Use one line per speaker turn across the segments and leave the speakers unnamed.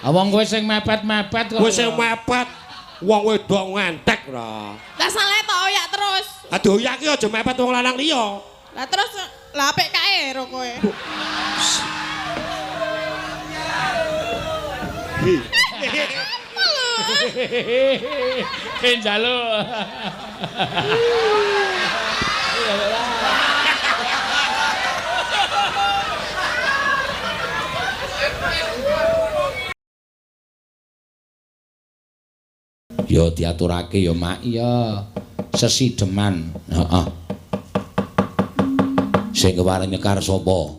Wong kowe sing mepet-mepet kok.
Kowe sing mepet wong wedok ngentek ora.
Lah salah tok oyak terus.
Aduh oyak ki aja mepet wong lanang liya.
Lah terus lah apik kae ro kowe.
Njaluk. Ya diaturake ya Mak ya sesideman. Heeh. Sing kepareng nyekar sapa?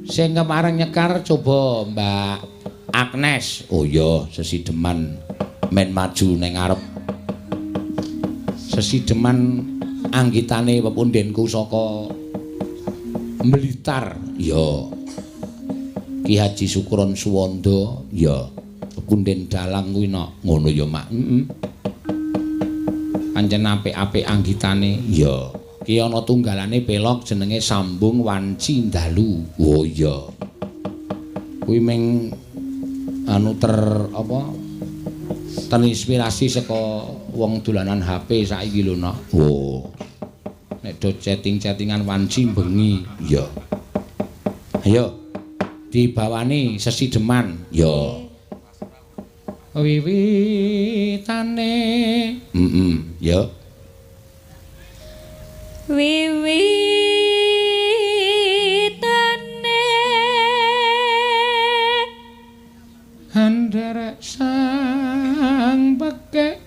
Sing kepareng nyekar coba Mbak Agnes. Oh iya, sesideman men maju ning ngarep. Sesideman anggitane pepundenku saka Blitar. Ya. Ki Haji Sukron Suwanda, ya. Pepunden dalang kuwi nok. Ngono ya, Mak. Heeh. Pancen apik-apik anggitane. Ya. Ki ana tunggalane pelog jenenge Sambung Wanci Dalu. Oh iya. Kuwi ming anu ter apa? Terinspirasi saka wong dolanan HP saiki lho, Nok. Oh. Nek do chatting-chattingan wanci bengi. Ya. Ayo dibawani sesideman. Ya. Wiwitane. Heeh, ya.
Wiwitane
anderek sang pekek,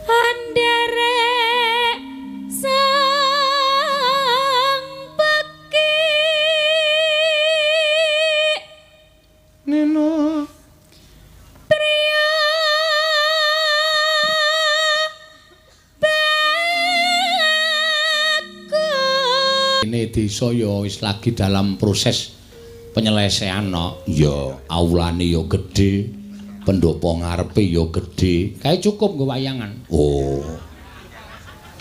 anderek sang pekik,
neno
priya bagus.
Ini desa ya wis lagi dalam proses penyelesaian, no. Ya, aulane ya gedhe, pendopo ngarepe ya gedhe. Kae cukup nggo wayangan. Oh.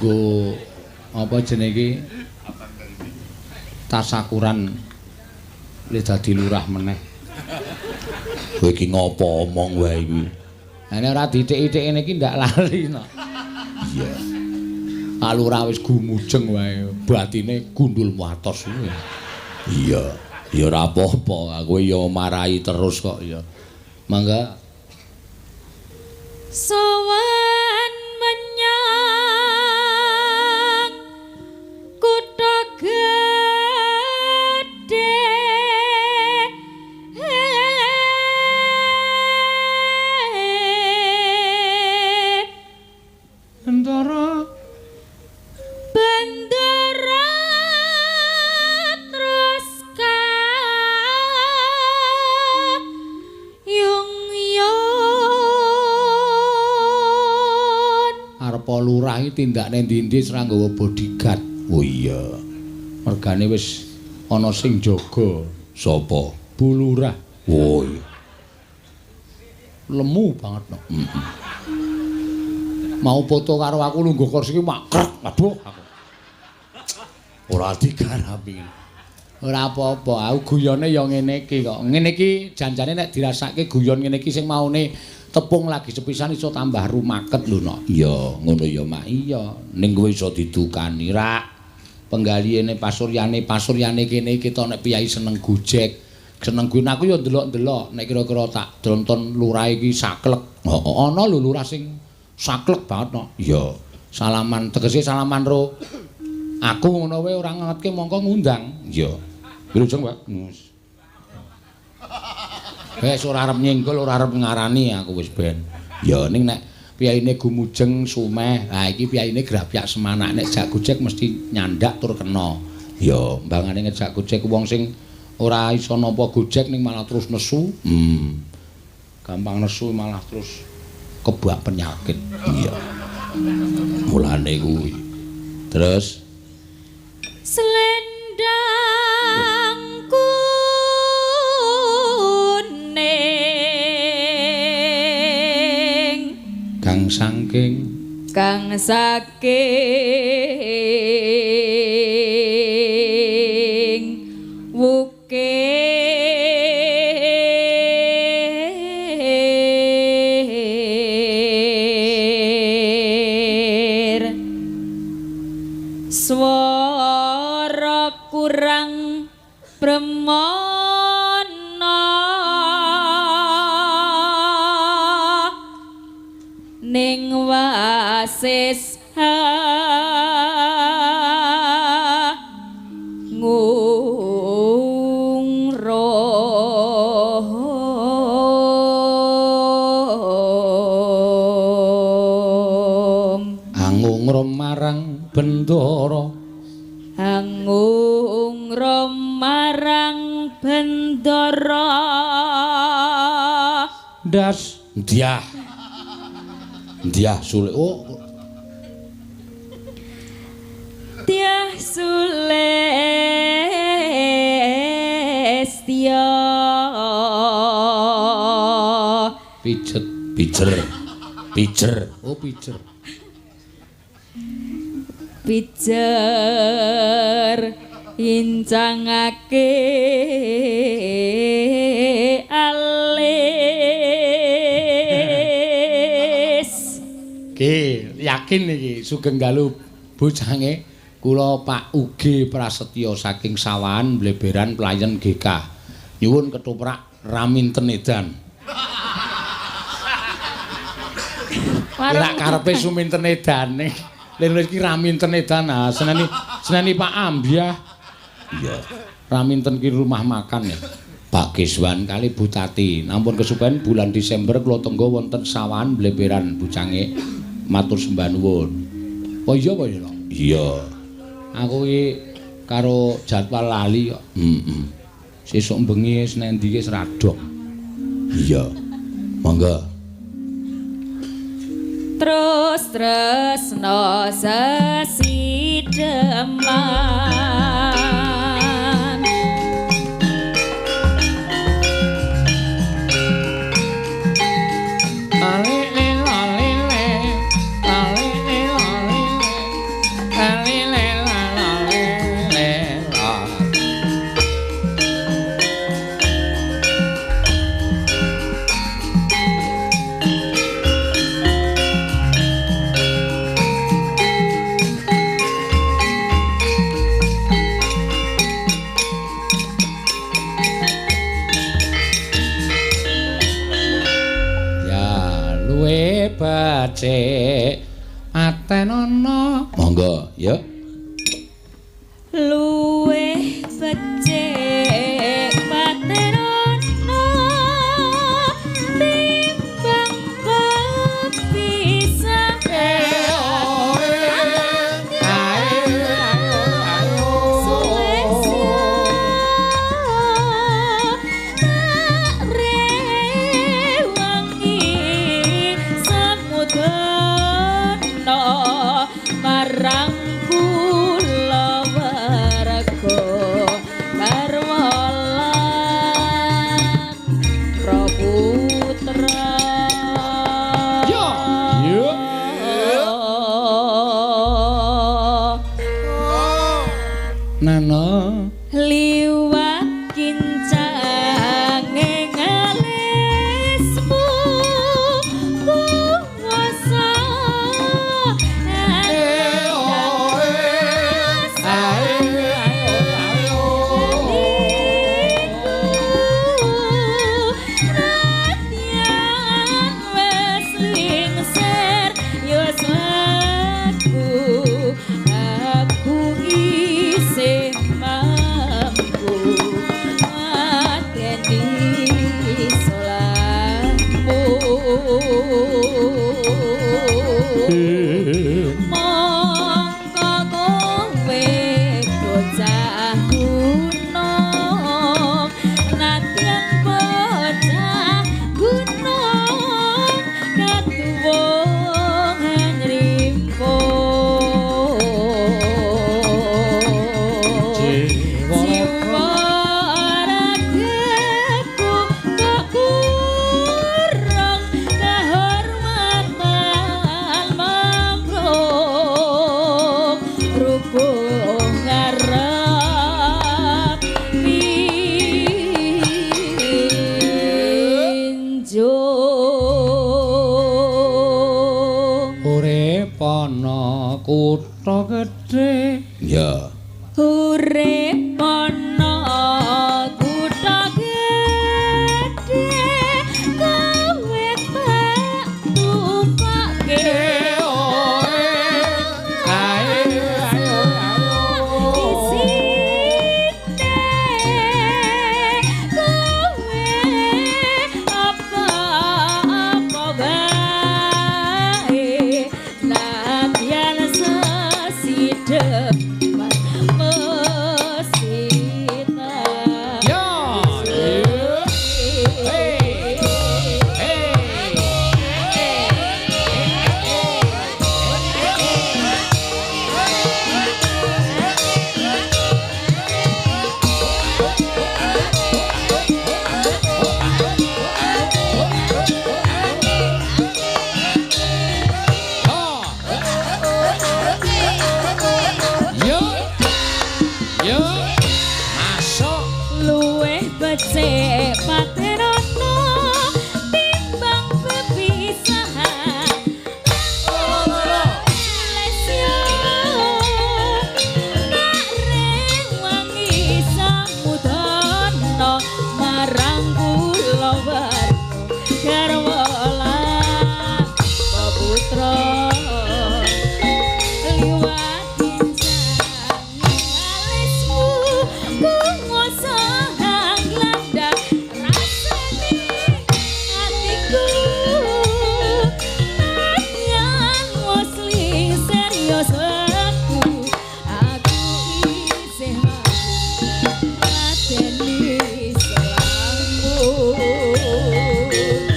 Nggo apa jenenge iki? Tasakuran le dadi lurah meneh. Kowe iki ngopo omong wae iki? Lah nek ora dithik-ithik ngene iki ndak lali, no. Iya. Lurah wis gumujeng wae, batine gundul atos kuwi. Iya. Ya ora apa-apa, kowe ya marahi terus kok ya. Mangga.
Sowan menyang kutha gedhe,
Bendara
bendara terus kayung yon.
Arepa lurah iki tindakne ndi-ndi ora nggawa bodyguard. Oh iya. Mergane wis ana sing jaga. Sapa? Bu Lurah. Oh iya. Lemu banget no. Heeh. Mau foto karo aku lungguh kursi iki makrek. Aduh aku. Ora digarapi. Ora apa-apa, aku guyone ya ngene iki kok. Ngene iki janjane nek dirasake guyon ngene iki sing maune tepung lagi sepisan iso tambah rumaket lho, Nok. Iya, ngono ya, Mak. Iya, ning kowe iso didukani rak. Penggalihane pasuryane, pasuryane kene iki to nek piyai seneng gojek, seneng guyon aku ya ndelok-ndelok nek kira-kira tak tonton lurah iki saklek. Heeh, ana lho lurah sing saklek banget, Nok. Iya, salaman tegese salaman ro aku ngono wae ora ngetke mongko ngundang. Iya. Wilujeng, Pak. Wis ora arep nyenggol, ora arep ngarani aku wis ben. Ya ning nek piyaine gumujeng sumeh, ha iki piyaine grapyak semanak nek jak gojek mesti nyandak tur kena. Ya mbangane ngejak gojek wong sing ora iso nampa gojek ning malah terus nesu. Gampang nesu malah terus kebak penyakit. Iya. Mulane kuwi. Terus
selendang kuning
kang saking
kang saking wukir. Wasis ngungrum
Angungrum marang Bendara.
Angungrum marang Bendara.
Ndas ndiah. Ndiah sulik. Oh.
Dyah Sulestya.
Pijet, pijer. Pijer. Oh, pijer.
Pijer incangake alis.
Ki, yakin iki sugeng dalu bocange kula Pak Uge Prasetyo saking Sawahan Bleberan Playen GK. Nyuwun ketoprak Raminten edan. Ora karepe Suminten edane. Lha iki Raminten edan. Ah, seneni seneni Pak Ambyah. Iya. Raminten ki rumah makan ya. Pak Kiswan kali Bu Tati. Nampun kesupen bulan Desember kula tenggo wonten Sawahan Bleberan bocange matur sembah nuwun. Oh iya apa ya? Iya. Aku iki karo jadwal lali kok. Heeh. Sesuk bengi wis nang ndi wis radok. Iya. Monggo.
Terus tresno sesideman.
Becik atenono. Monggo ya.
Luwih becik patenono timbang pepisah. Marang kula warga garwa lan praputra.
Yo. Yo. Nana
liwat kincange ngalismu kuwasa. Aku isih mampu mateni salahmu. Mongko kowe bocah gunung, nadyan bocah gunung katuwung ngrimpo. Jiwa ragaku kok kurang kehormatan mamrung rubung ngarep pinjung.
Urip ana kutha gedhe. Ya.
Urip ana kutha gedhe kowe tak tumpake.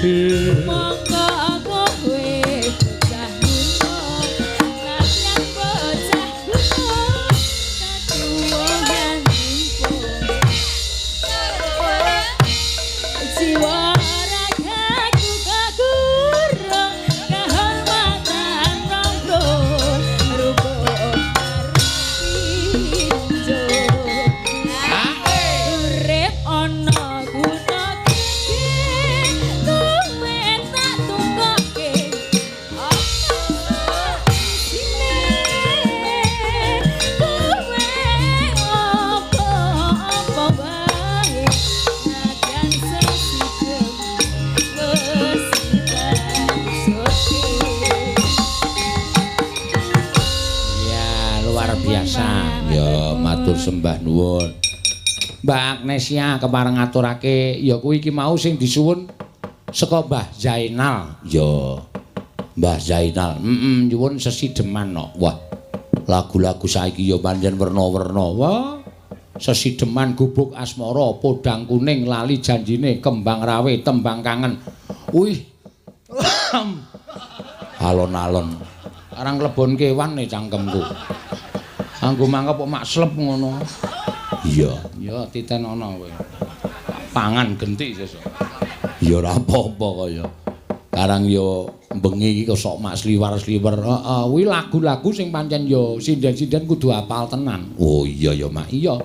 gedhe.
Monggo kowe bocah gunung, nadyan bocah gunung katuwuhan impung. Jiwa ragaku kagurung kahormatan ronggo rubung arep. Urip ana kutha gedhe, kowe tak tukoke apa isine? Kowe apa-apa wae, nadyan sesidhem wis dimaksudke.
Ya, luar biasa. Ya, matur sembah nuwun. Mbak Agnesia kepareng ngaturake ya kuwi iki mau sing disuwun saka Mbah Zainal. Ya. Mbah Zainal, heeh, nyuwun sesideman no. Wah. Lagu-lagu saiki ya pancen werna-werna. Wah. Sesideman gubuk asmara, podang kuning, lali janjine, kembang rawe, tembang kangen. Wih. Alon-alon. Arang klebon kewan nih cangkemku. Anggo mangkep kok mak slep ngono. Iya. Ya titen ana kowe. Pangan genti sesuk. Ya ora apa-apa kaya. Karang ya bengi iki kok sok mak sliwar-sliwer. Heeh, kuwi lagu-lagu sing pancen ya sinden-sinden kudu hafal tenan. Oh iya ya, Mak. Iya.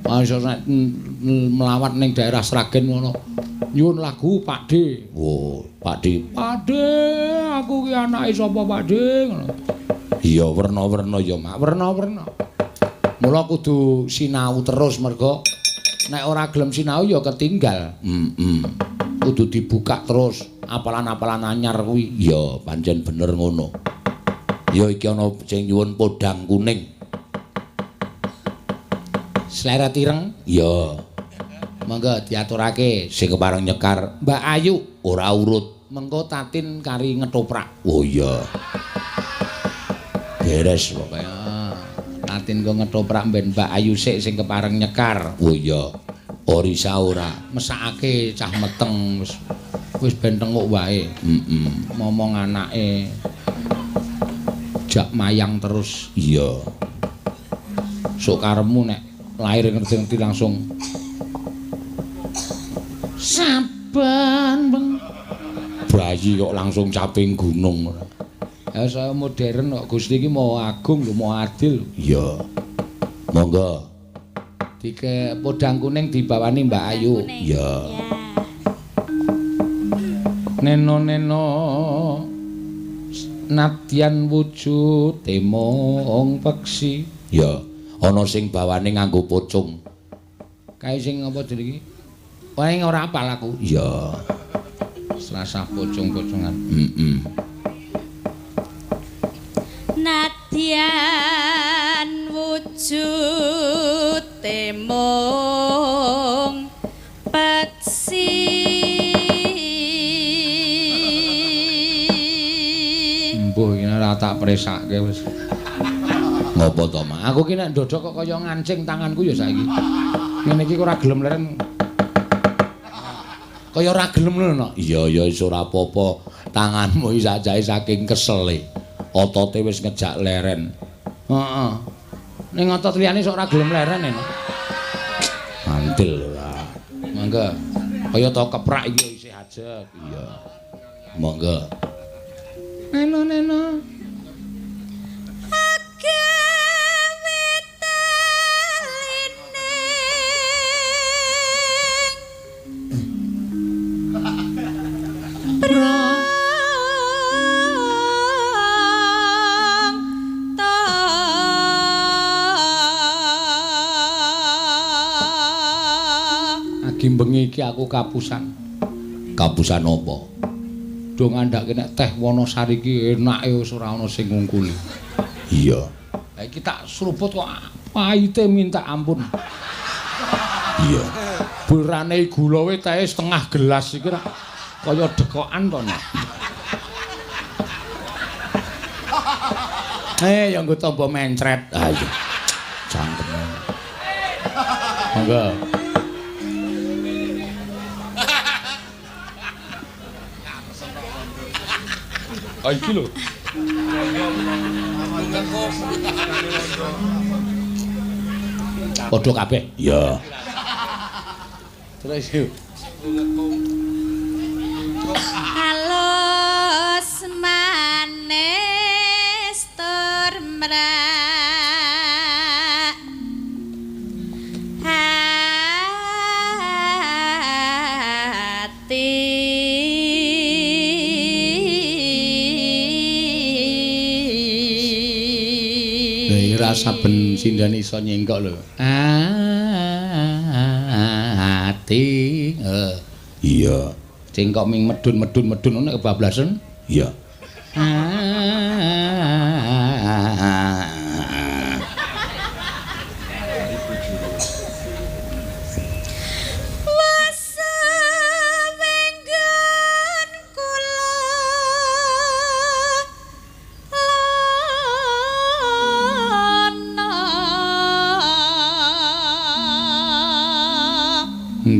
Masa nek melawat ning daerah Sragen ngono. Nyuwun lagu Pak D. Oh, Pak D. Pak D, aku ki anake sapa Pak D ngono. Iya, werna-werna ya, Mak. Werna-werna. Mula kudu sinau terus mergo nek ora gelem sinau ya ketinggal. Heeh. Kudu dibuka terus apalan-apalan anyar kuwi. Ya, pancen bener ngono. Ya iki ana sing nyuwun podang kuning. Sleret ireng? Ya. Monggo diaturake sing kepareng nyekar Mbak Ayu ora urut. Mengko Tatin kari ngetoprak. Oh iya. Beres pokoke. Tatin kok ngetoprak ben Mbak Ayu sik sing kepareng nyekar. Oh iya. Orisa ora mesakake cah meteng wis wis ben tenguk wae. Heeh. Momong anake jak mayang terus. Iya. Sok karepmu nek lahir ngerti-ngerti langsung saben beng bayi kok langsung caping gunung. Ya saya modern kok Gusti iki mau agung lho, mau adil. Iya. Monggo. Dike podang kuning dibawani Mbak Ayu. Iya. Neno-neno nadyan wujud mung peksi. Ya, ana sing bawane nganggo pocong. Kae sing apa jenenge iki? Wae ora apal aku. Iya. Serasa pocong-pocongan. Heeh.
Nadyan wujud mung peksi.
Mbuh iki ora tak presake wis. Ngopo to, Mak? Aku ki nek ndodok kok kaya ngancing tanganku ya saiki. Ngene iki ora gelem leren. Kaya ora gelem lho, Nok. Iya ya wis ora apa-apa. Tanganmu iki sakjake saking kesele. Otote wis ngejak leren. Heeh. Ning otot liyane sok ora gelem leren e. Mantil ora. Monggo. Kaya to keprak iki isih ajeg. Iya. Monggo. Neno neno. Agi bengi iki aku kapusan. Kapusan apa? Do ngandhake nek teh Wonosari iki enake wis ora ana sing ngungkuli. Iya. Lah iki tak seruput kok pahite minta ampun. Iya. Burane gula we teh setengah gelas iki rak kaya dekokan to nek. Ya nggo tombo mencret. Ah iya. Cangkem. Monggo. Ah iki lho. Padha kabeh. Iya. Terus yuk.
Halus manis tur mrak hati.
Lah saben sindhane iso nyengkok lho. Ati. Iya. Cengkok ming medun-medun-medun nek kebablasen. Iya.
Wasewenggon kula lana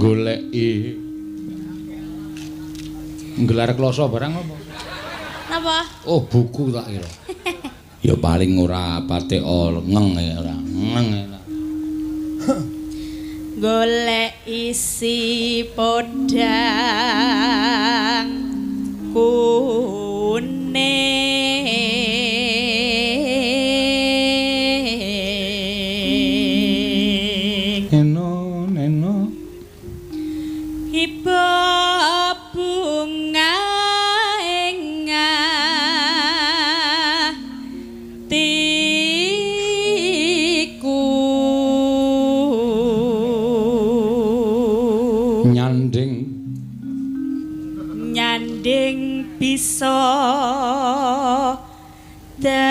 Goleki nggelar kloso barang apa?
Napa?
Oh, buku tak kira. Ya paling ora patek ngeng ya ora. Ngeng ya.
Golek isi podang kuning.
Neno neno
Iba bunga ing atiku.
Nyanding
nyanding bisa dadi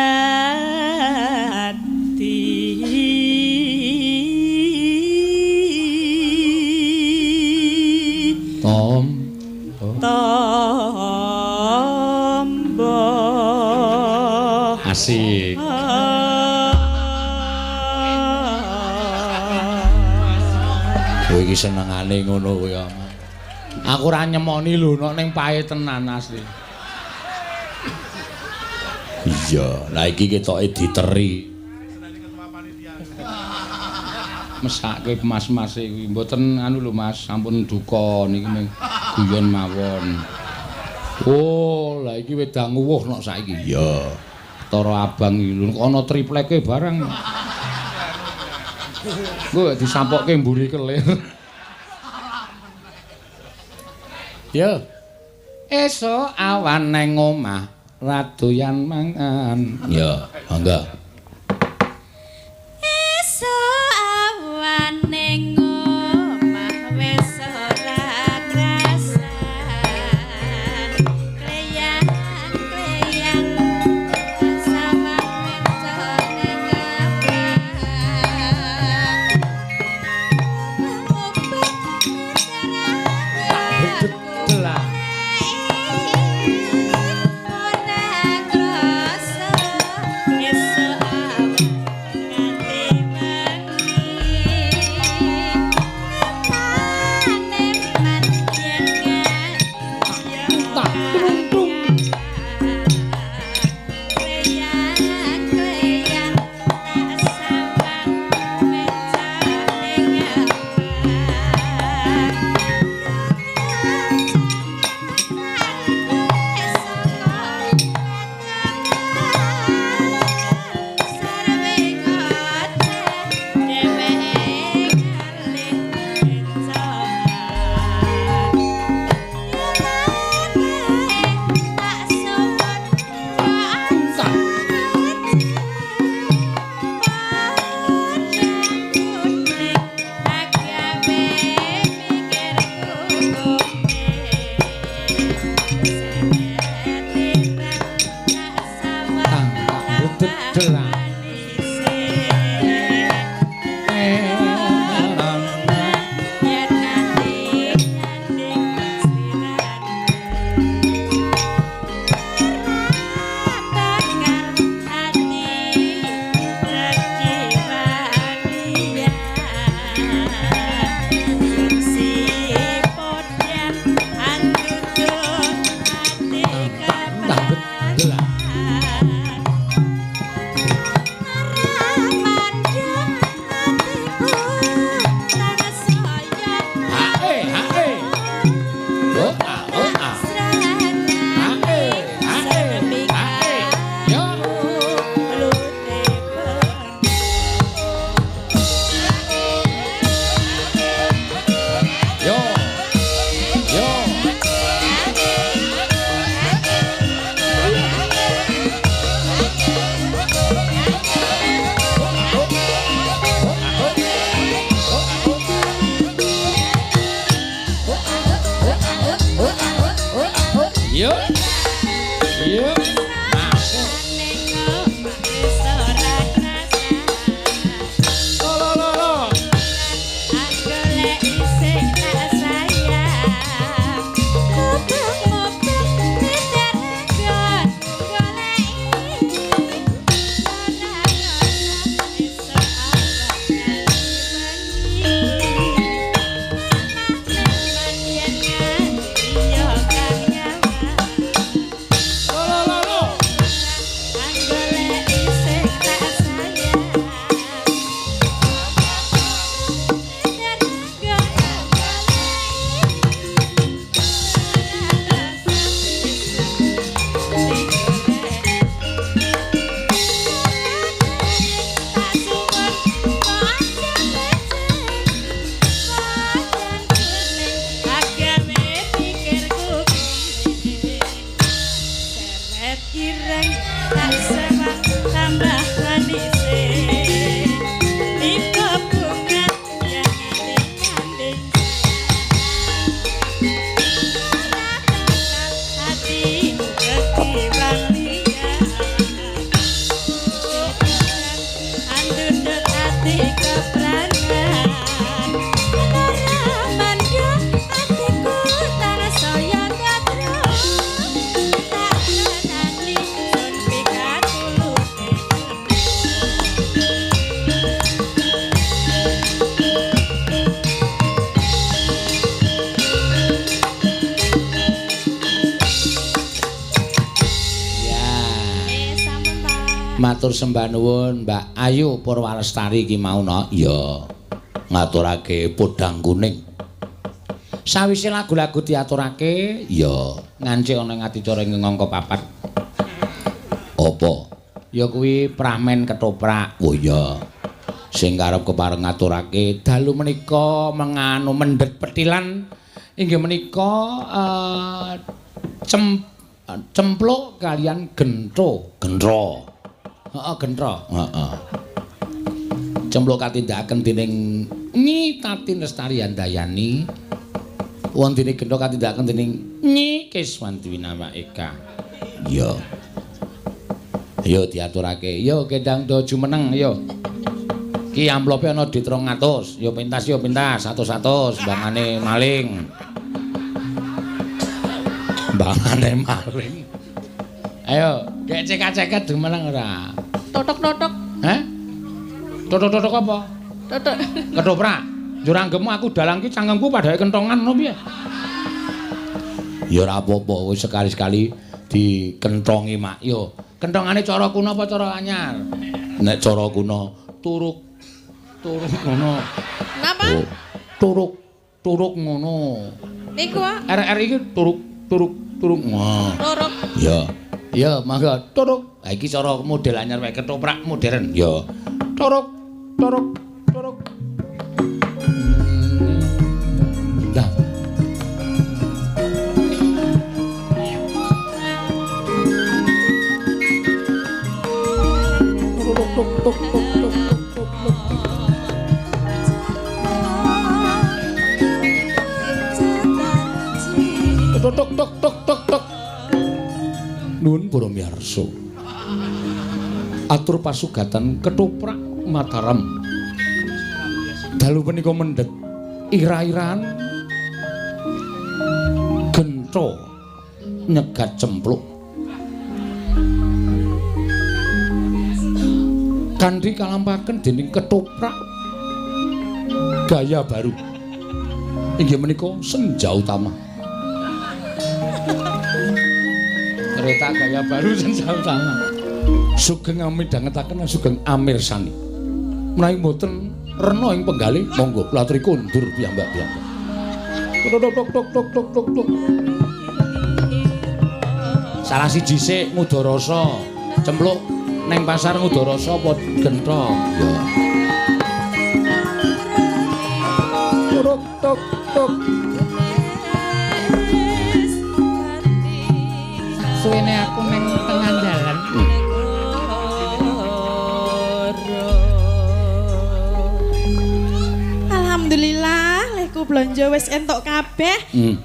tom
tombo.
Asik. Kowe iki senengane ngono kuwi. Aku ora nyemoni lho nek ning pae tenan asli. Iya, lah iki ketoke diteri. Mesake mas-mase kuwi mboten anu lho Mas, sampun duka niki mung guyon mawon. Oh, lah iki wedang uwuh nok saiki. Iya. Tara abang iki lho ana tripleke barang. Engko disampokke mburi kelir. Yo. Esuk awan nang omah ra doyan mangan. Ya, monggo.
Esuk awan ning omah wis ora krasan. Kleyang-kleyang sawang mencone ngabang.
Lah.
Ora krasa esuk awan nganti wengi. Eman-eman yen
Tak truntung.
Kleyang-kleyang tak sawang mencane ngabang.
Yo. Yo. Matur sembah nuwun Mbak Ayu Purwalestari iki mau no. Ya ngaturake podang kuning. Sawise lagu-lagu diaturake ya ngancik ana ing adicara ing angka 4. Apa? Ya kuwi pramen ketoprak. Oh iya. Sing karep kepareng ngaturake dalu menika menganu mendhet petilan inggih menika cempluk kalian gentro. Gentro. Heeh, gentro. Heeh. Cempluk katindakaken dening Nyi Tatin Lestari Handayani. Wontene gentro katindakaken dening Nyi Kiswanti Winawa Eka. Iya. Yo diaturake. Yo kendang do jumeneng yo. Ki amplope ana dit 200. Yo pentas yo pentas 100-100 mbangane maling. Mbangane maling. Ayo, gek cekak-ceket jumeneng ora?
Totok-totok.
Hah? Totok-totok apa?
Totok.
Ketoprak. Njur anggepmu aku dalang ki cangkemku padhae kentongan ngono piye? Ya ora apa-apa, wis sekali-sekali dikentongi mak. Yo, kentongane cara kuno apa cara anyar? Nek cara kuno turuk turuk ngono.
Napa?
Oh, turuk turuk ngono.
Niku, Pak.
RR iki turuk turuk turuk. Wah.
Turuk.
Ya. Ya, mangga turuk. Ha iki cara model anyar wae ketoprak modern. Ya. Turuk turuk turuk. Dah. Tuk tuk tuk tuk tuk tuk tuk. Tuk tuk tuk tuk tuk tuk. Nuwun para miyarsa. Atur pasugatan ketoprak Mataram. Dalu punika mendhet ira-iran gentho nyegat cempluk. Kanthi kalampaken dening ketoprak gaya baru. Inggih menika senja utama. Kereta gaya baru senja utama. Sugeng amidhangetaken sugeng amirsani. Menawi mboten rena ing penggalih monggo kula aturi kondur piyambak-piyambak. Tuk tuk tuk tuk tuk tuk tuk. Salah siji sik ngudarasa. Cempluk neng pasar ngudarasa apa gentho? Ya. Tuk tuk tuk.
Suwene aku neng tengah dalan.
Alhamdulillah lehku blonjo wis entuk kabeh.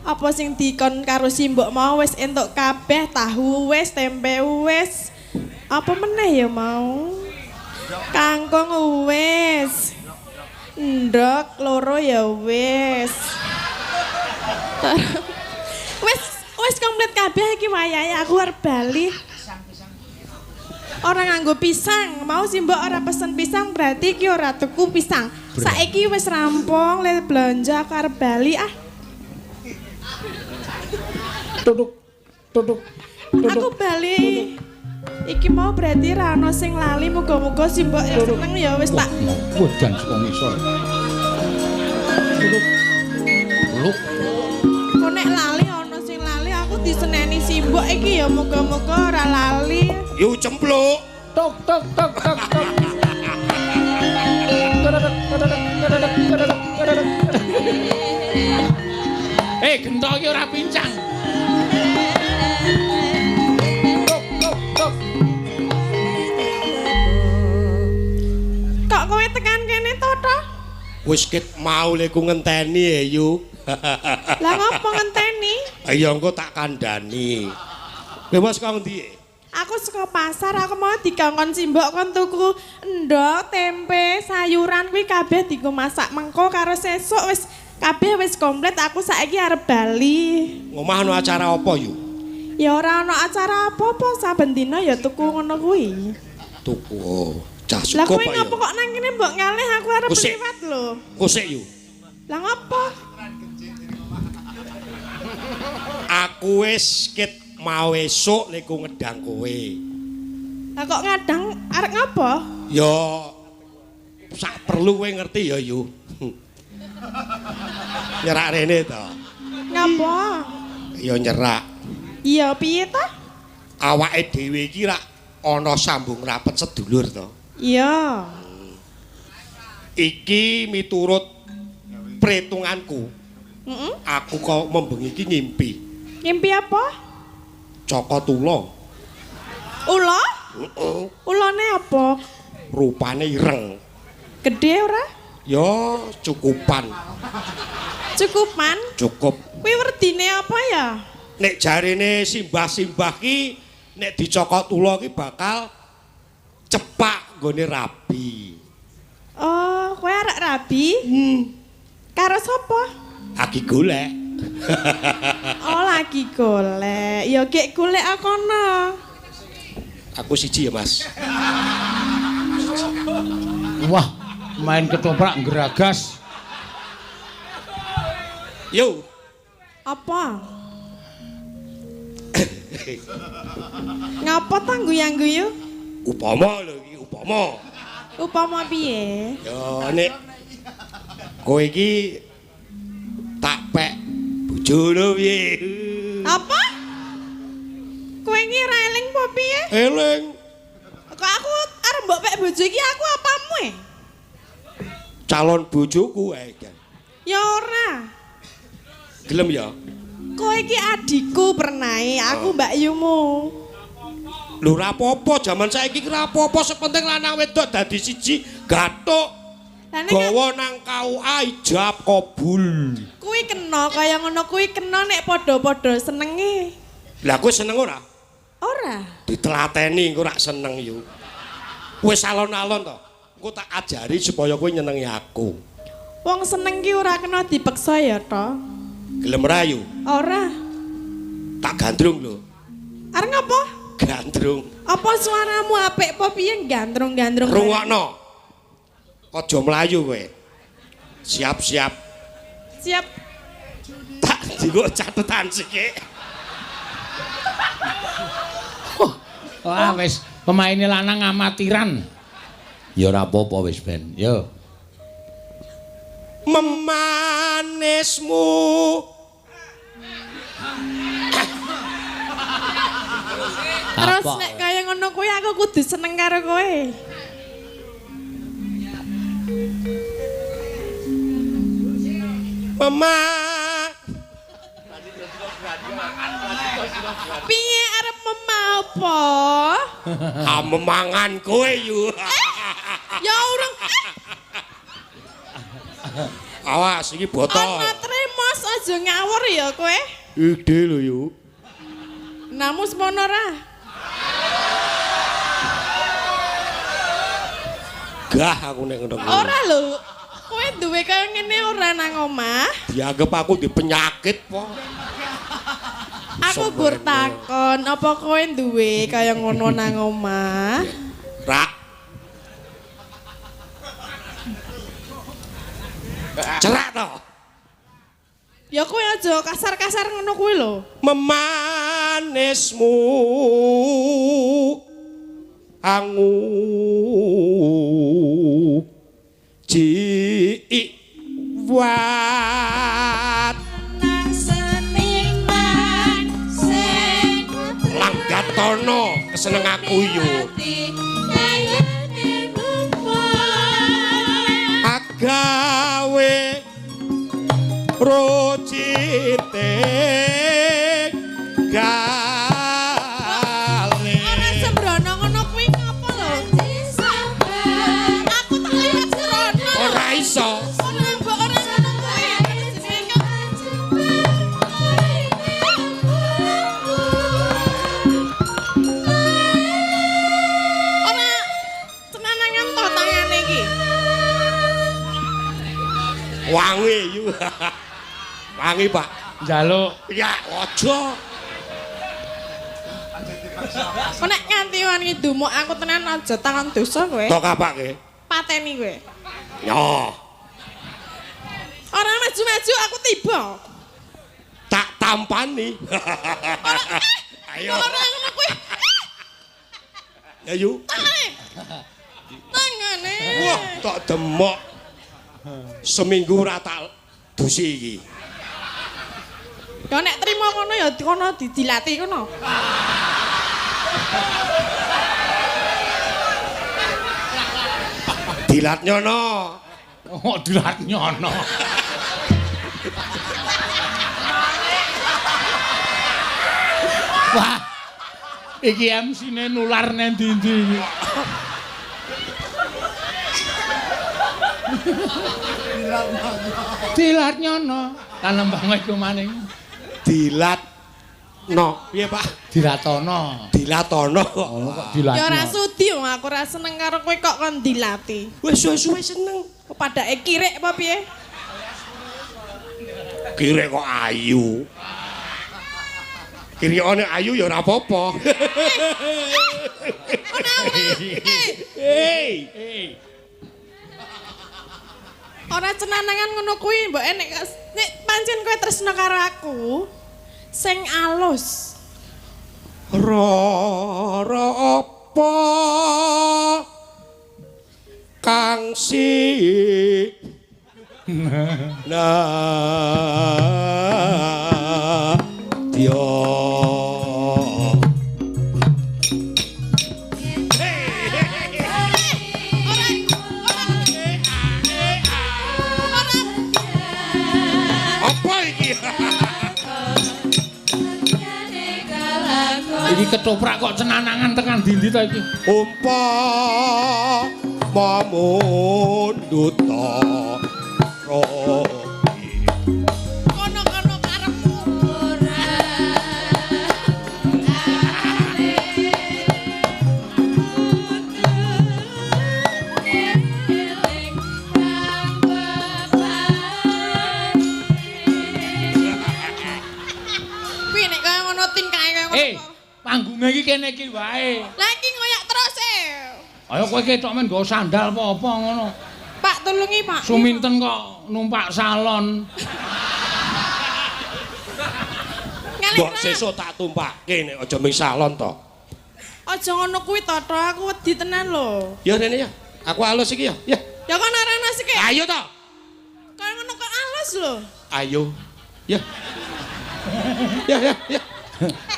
Apa sing dikon karo simbok mau wis entuk kabeh, tahu wis, tempe wis. Apa meneh ya mau? Kangkung wis. Ndok loro ya wis. Wis wis komplit kabeh iki wayahe aku arep bali. Ora nganggo pisang, mau simbok ora pesen pisang berarti iki ora tuku pisang. Saiki wis rampung le blonjo aku arep bali ah.
Tutuk tutuk.
Aku bali. Iki mau berarti ra ono sing lali, muga-muga simbok ya seneng ya wis tak.
Wedan saka ngisor. Tutuk. Luk.
Kok nek lali ono sing lali aku diseneni simbok iki ya muga-muga ora lali.
Yu cempluk.
Tok tok tok tok tok. Eh, gentok iki ora pincang. Tok tok tok.
Kok kowe tekan kene to, Toh?
Wis ket mau leku ngenteni ya, Yu.
Lah ngopo ngenteni?
Ya engko tak kandhani. Kowe wis kok ngendi?
Aku saka pasar, aku mau dikongkon simbok kon tuku endhog, tempe, sayuran kuwi kabeh dienggo masak mengko karo sesuk wis kabeh wis komplit aku saiki arep bali.
Ngomah ana acara apa, Yu?
Ya ora ana acara apa-apa saben dina ya tuku ngono kuwi.
Tuku. Oh, cah
Lah
cukup
kowe
Pak ya.
ngopo kok nang kene mbok ngalih aku arep
Kusik.
liwat lho.
Kusik, Yu.
Lah ngopo?
Aku wis ket mau esuk leku ngedang kowe.
Lah kok ngadang arep ngopo?
Ya sak perlu kowe ngerti ya, Yu. Nyerak rene to.
Ngopo?
Ya nyerak.
Iya piye ta?
Awake dhewe iki rak ana sambung rapet sedulur to.
Iya.
Iki miturut perhitunganku.
Heeh.
Aku kok membengi iki ngimpi.
Ngimpi apa?
Cokot ula.
Ula?
Heeh.
Ulane apa?
Rupane ireng.
Gede ora?
Ya cukupan.
Cukupan?
Cukup.
Kuwi werdine apa ya?
Nek jarene simbah-simbah ki nek dicokot ula ki bakal cepak nggone rabi.
Oh, kowe arek rabi? Karo sapa?
Lagi golek.
Oh, lagi golek. Ya gek golek kono.
Aku siji ya, Mas.
Wah, main ketoprak geragas.
Yo.
Apa? Ngapa ta guyang-guyu?
Upama lho iki, upama.
Upama piye?
Ya nek kowe iki tak pek bojo lho piye?
Apa? Kowe iki ra eling apa piye?
Eling.
Kok aku arep mbok pek bojo iki aku apamu e?
Calon bojoku ae.
Ya ora.
Gelem ya?
Kowe iki adikku pernae, aku mbakyumu.
Lho ora apa-apa, jaman saiki ki ora apa-apa, sepenting lanang wedok dadi siji, gathuk.
Lah nek
Gawa nang KUA ijab kabul.
kuwi kena kaya ngono kuwi kena nek padha-padha senenge.
Lah kowe seneng ora?
Ora.
Ditelateni engko rak seneng yo. Wis alon-alon to. Engko tak ajari supaya kowe nyenengi aku.
Wong seneng ki ora kena dipeksa ya to.
Gelem ora yo?
Ora.
Tak gandrung lho.
Arep ngapa?
Gandrung.
Apa suaramu apik apa piye gandrung-gandrung?
Rungokno. Aja mlayu kowe. Siap-siap.
Siap.
Tak digo catetan sithik.
Wah, wis pemaine lanang amatiran. Ya ora apa-apa wis ben. Yo.
Memanismu.
Terus
Apa?
nek kaya ngono kuwi aku kudu seneng karo kowe.
Mema.
Piye arep mema apa?
Ah memangan kowe yu.
Ya urung.
Awas iki botol.
Ana tremos aja ngawur ya kowe.
Ide lho yu.
Namu semono ra.
Gah aku nek ngono kuwi.
Ora lho. Kowe duwe kaya ngene ora nang omah.
Dianggep aku di penyakit po.
Aku gur takon, apa kowe duwe kaya ngono nang omah?
Rak. Cerak to.
Ya kowe aja kasar-kasar ngono kuwi lho.
Memanismu angu jiwat
Nang seniman sing
langgatono keseneng aku yo
kayane mumpun.
Agawe rocite gale.
Ora sembrono ngono kuwi ngapa lho? Aku tak lihat sembrono.
Ora iso.
Ora mbok ora ngono kuwi. Jenenge ora cenanangan to tangane iki.
Wangi yu. Wangi, Pak.
Njaluk
Ya aja.
Kok nek nganti wani dumuk aku tenan aja tangan dosa kowe.
Tok apake?
Pateni kowe.
Yo,
Ora maju-maju aku tiba.
tak tampani.
Ora
Ayo.
Ora ngono kuwi.
Ya yu.
Tangane. Tangane.
Wah, tok demok. Seminggu ora tak dusi iki.
Ya nek trimo ngono ya kono didilati kono.
Dilat nyono.
Oh, dilat nyono. Wah. Iki MC-ne nular nang ndi-ndi iki. Dilat nyono. Lan nembang iku maning.
Dilat no. Piye, Pak?
Dilatono.
Dilatono.
Oh, kok dilat.
Ya ora sudi wong aku ora seneng karo kowe kok kon dilati.
Wis suwe-suwe seneng.
Kok padake kirik apa piye?
Kirek kok ayu. Kirikane ayu ya ora apa-apa.
Ora ora.
Hei.
Eh,
Ora cenanangan ngono kuwi mbok nek nek pancen kowe tresno karo aku sing alus.
Rara apa kang si na dia. Apa iki?
Iki ketoprak kok cenanangan tekan ndi-ndi to iki?
Umpama mundut rogi.
Kono-kono karepmu. Kuwi nek kaya ngono tingkahe kaya ngono.
Eh, panggunge iki kene iki wae.
Lah iki ngoyak terus e.
Ayo kowe ketok men nggo sandal apa-apa ngono.
Pak tulungi, Pak.
Suminten kok numpak salon.
Ngalih
Mbok
ra.
sesuk tak tumpake nek aja ming salon to.
Aja ngono kuwi to, Tok. Aku wedi tenan lho.
Ya rene ya. Aku alus iki ya. Ya.
Ya kono rene sik.
Ayo to.
Kaya ngono kok alus lho.
Ayo. Ya. Ya ya ya.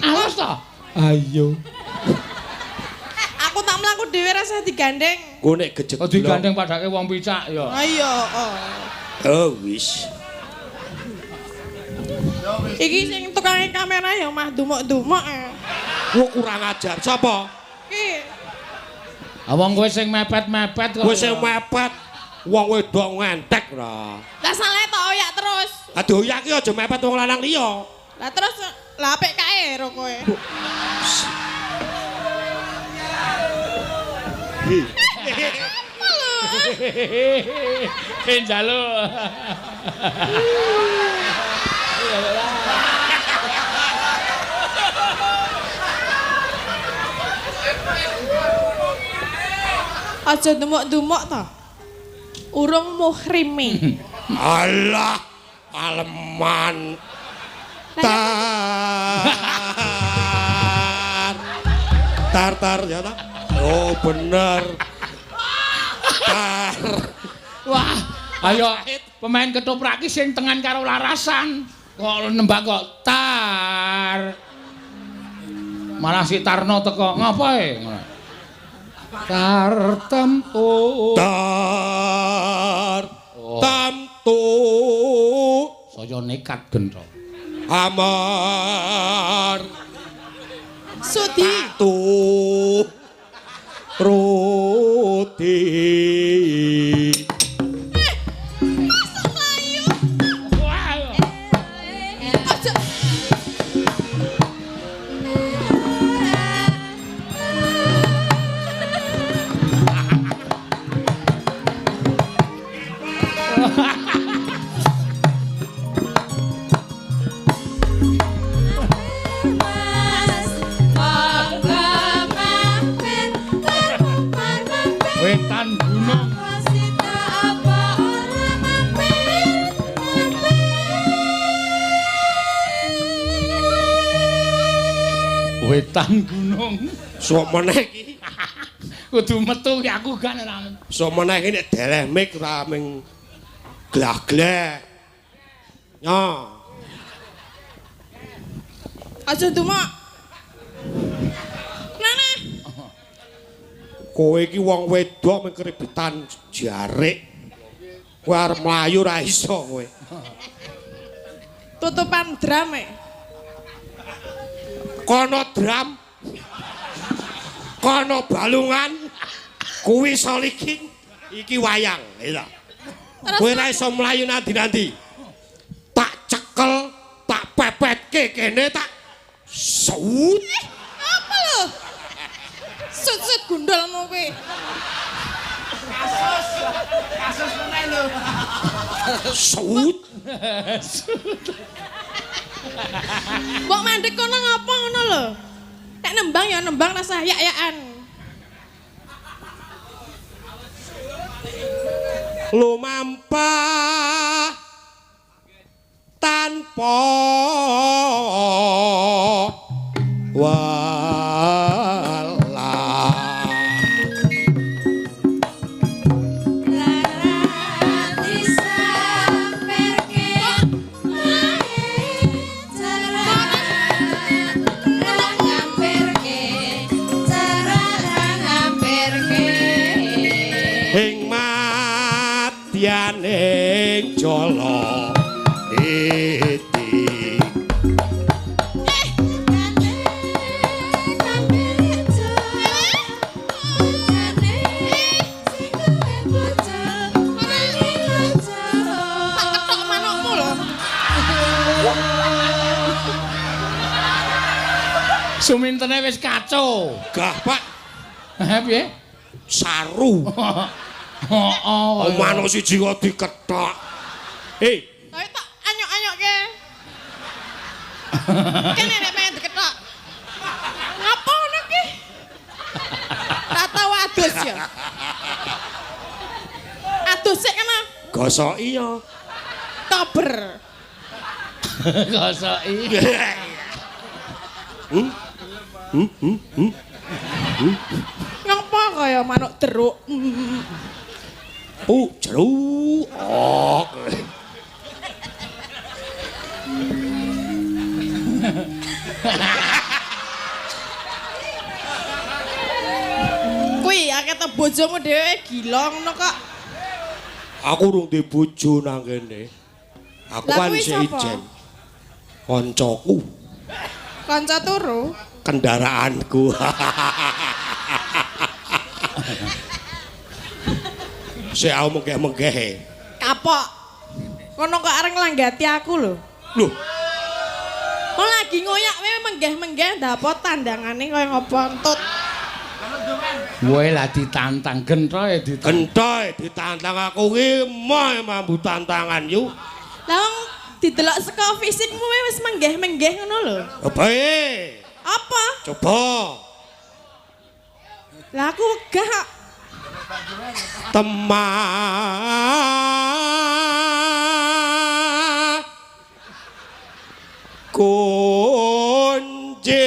Alus to? Ayo.
Aku tak mlaku dhewe rasa digandeng.
Ku nek gejek.
Kok digandeng padake wong picak ya.
Ayo, oh.
Oh wis.
Iki sing tukang kamera ya mah dumuk-dumuk.
Ku kurang ajar sapa?
Iki
Ah wong kowe sing mepet-mepet kok.
Kowe sing mepet. Wong wedok ngentek ra.
Lah salah tok oyak terus.
Aduh oyak ki aja mepet wong lanang liya.
Lah terus lah apik kae ro kowe.
Eh njaluk.
Aja dumuk-dumuk to. Urung muhrime.
Alah, aleman. Tar. Tar tar ya ta? Oh, bener. Tar.
Wah, ayo pemain ketoprak ki sing tengan karo larasan. Kok nembak kok tar. Malah si Tarno teko, ngapa e? Tar temtu.
Tar temtu.
Saya nekat gentho.
Amar.
Sudi.
Tu. Roti.
Masuk mlayu. Aja.
Mas monggo mampir mampir.
Wetan gunung.
Sita apa ora mampir mampir.
Wetan gunung.
Sok meneh iki.
Kudu metu ki aku kan ora.
Sok meneh iki nek deleh mik ora ming glah-gleh. Nyo.
Aja dumuk. Nana.
Kowe iki wong wedok ming keribetan jarik. Kowe arep mlayu ora iso kowe.
Tutupan drum e.
Kono drum. Kono balungan. Kuwi solikin. Iki wayang, ya. Kowe ora iso mlayu nanti-nanti. Tak cekel, tak pepetke kene tak sut.
Apa lho? Sut-sut gundulmu kuwi.
Kasus meneh lho.
Sut.
Mbok mandek kono ngapa ngono lho? Nek nembang ya nembang rasa yak-yakan.
Lumampah tanpa wala.
Lara disamperke mae cara ra ngamperke cara ra ngamperke.
Ing madyaning jala niti.
Jane kabeh jane sing duwe bojo nanging aja.
Tak ketok manukmu lho.
Sumintene wis kacau.
Gah, Pak,
Heh piye?
saru.
Heeh.
Manuk siji kok dikethok. Eh,
Tapi tak anyok-anyokke. Kene nek pengen diketok. Ngapa ngono ki? Tak tau adus ya. Adus sik kena
gosoki ya.
tober.
Gosoki.
Hmm? Hmm, hmm, hmm.
Ngapa kaya manuk jeruk?
Jeruk. Oh.
Kuwi akeh to bojomu dhewe gila ngono kok.
Aku urung duwe bojo nang kene. Aku
Lah
kan
kuwi
isih
sapa?
ijen. Koncoku,
Kanca turu.
kendaraanku. Sik aku menggeh-menggeh.
Kapok. Kono kok arep nglanggati aku lho.
Lho,
Kok lagi ngoyak kowe menggeh-menggeh ndapot tandangane kaya ngopo entut.
Kowe lah ditantang gentoe ditantang.
gentoe ditantang aku ki moh mambu tantangan yu.
Lah wong didelok saka fisikmu wis menggeh-menggeh ngono lho.
Bae.
Apa?
Coba.
Lah aku wegah kok.
Temah kunci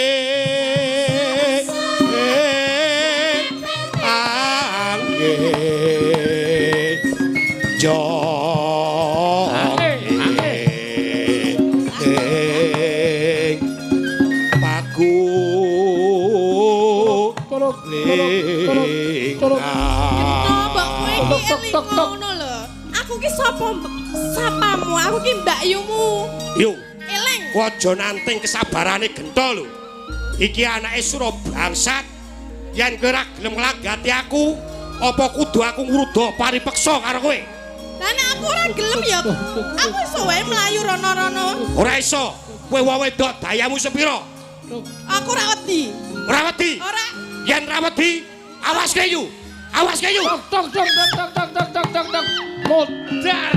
angge jo paku
Mbok kowe iki eling ngono lho. Aku ki sapa sapamu? Aku ki mbakyumu.
Yo,
Eling.
kowe aja nanting kesabarane gento lho. Iki anake Sura bangsat. Yen kowe ora gelem nglanggati aku, apa kudu aku ngruda paripeksa karo kowe?
Lah nek aku ora gelem ya aku iso wae mlayu rono-rono.
Ora iso. Kowe wong wedok dayamu sepira?
Aku ora wedi.
Ora wedi.
Ora.
Yen ora wedi, awas kowe yu. Awas kowe yu.
Tok tok tok tok tok tok tok tok tok. Modar.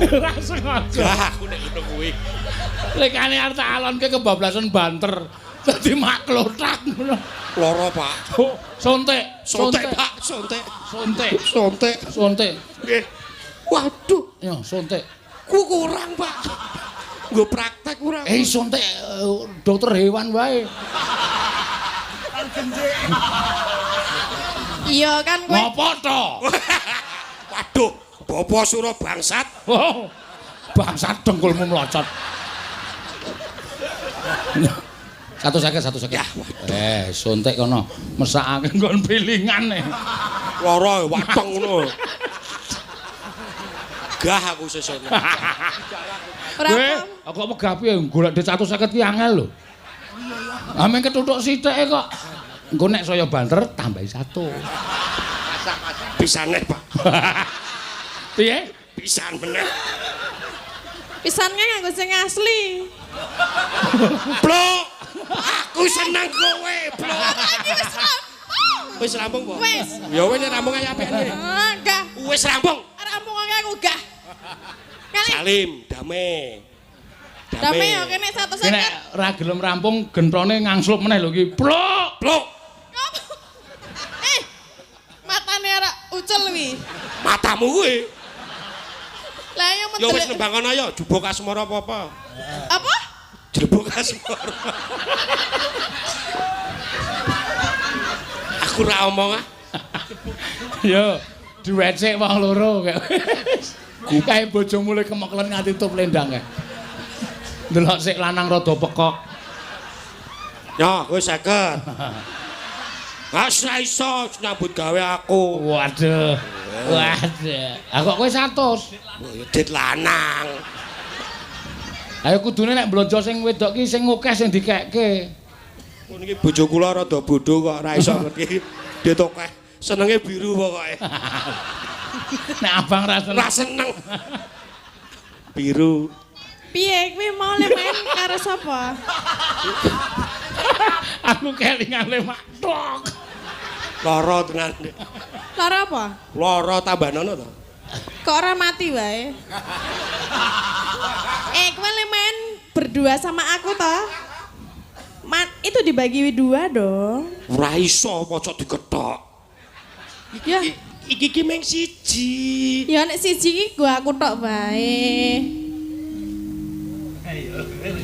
Ora sengaja.
Lah aku nek ngono kuwi.
Lekane arep tak alonke kebablasan banter. Dadi maklotak ngono.
Lara, Pak.
Oh, sontek,
Sontek, Pak, sontek.
Sontek,
Sontek.
sontek.
Nggih. Waduh,
Yo, sontek.
ku kurang, Pak. Nggo praktek kurang.
Eh, sontek dokter hewan wae.
Iya kan kowe.
Ngopo to?
Waduh, Bapak Sura bangsat.
Oh, bangsat dengkulmu melocot. 150, 150.
Ya,
Eh, sontek kono. Mesakake nggon pilingan e.
Lara wateng ngono. Gah aku sesuk.
Ora
Kowe,
apa.
aku kok wegah piye golek duit 150 ki angel lho. Ah meng ketutuk sithike kok. Engko nek saya banter tambahi 1.
Pisane, Pak.
Piye?
Pisan meneh.
Pisannya nganggo sing asli.
Blok. Aku seneng kowe, blok.
Iki wis rampung.
Wis rampung, Pak?
Wis.
Ya wis nek rampung ayo apikane.
Ah, gah.
Wis rampung.
Rampung aku gah. Kali
Salim, dame.
dame yo kene 150.
Ki nek ra gelem rampung gentone ngangslup meneh lho iki. Blok.
Blok.
Eh. Matane ora ucul wi.
Matamu kuwi.
Lah yo
Ya wis
mendelek.
nembang kono ya, jubuk asmara apa-apa.
Apa?
Jebuk asmara. Aku ora omong ah.
Yo, diwecek wong loro kae. Kae bojomu le kemeklen nganti tup lendang kae. Delok sik lanang rada pekok.
Ya, kowe 50. Ah, ora iso nyambut gawe aku.
Waduh. Waduh. Ah kok kowe 100.
Oh, ya dit lanang.
Ayo kudune nek blonjo sing wedok ki sing akeh sing dikekke.
Ngono iki bojo kula rada bodho kok ora iso ngerti. Dit akeh. Senenge biru pokoke.
Nek abang ra seneng.
Ora seneng. Biru.
Piye kowe mau le main karo sapa?
Aku kelingan le mak tok.
Lara tenan.
Lara apa?
Lara tambah nono to.
Kok ora mati wae? Eh, kowe le main berdua sama aku toh? Man, itu dibagi dua dong.
Ora iso pocok diketok.
Ya,
Iki ki mung siji.
ya nek siji iki gua aku tok wae.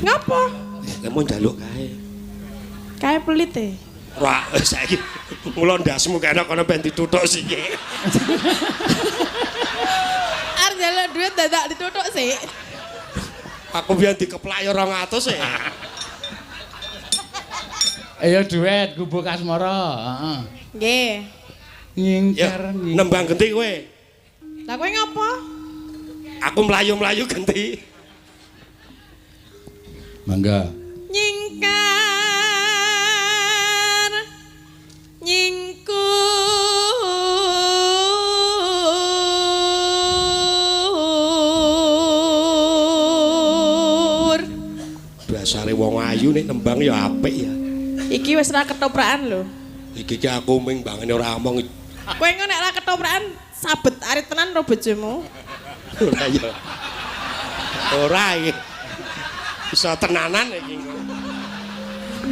Ngapa?
Lah mau njaluk kae.
Kae pelit e.
Ora saiki mula ndasmu kene kono ben dituthuk siki.
Arep njaluk duit dadak dituthuk sih.
Aku biyen dikeplak ya 200 e.
Ayo duet gubuk asmara, heeh.
Nggih.
Nyingkar
Ya,
nyingkar.
nembang genti kowe.
Lah kowe ngapa?
Aku mlayu-mlayu genti.
Mangga.
Nyingkar nyingkur
Dasare wong ayu nek nembang ya apik ya.
Iki wis ra ketoprakan lho.
Iki ki aku ming bangene ora omong.
Kowe engko nek ra ketoprakan sabet arit tenan ro bojomu.
Ora ya. Ora iki. Bisa tenanan iki.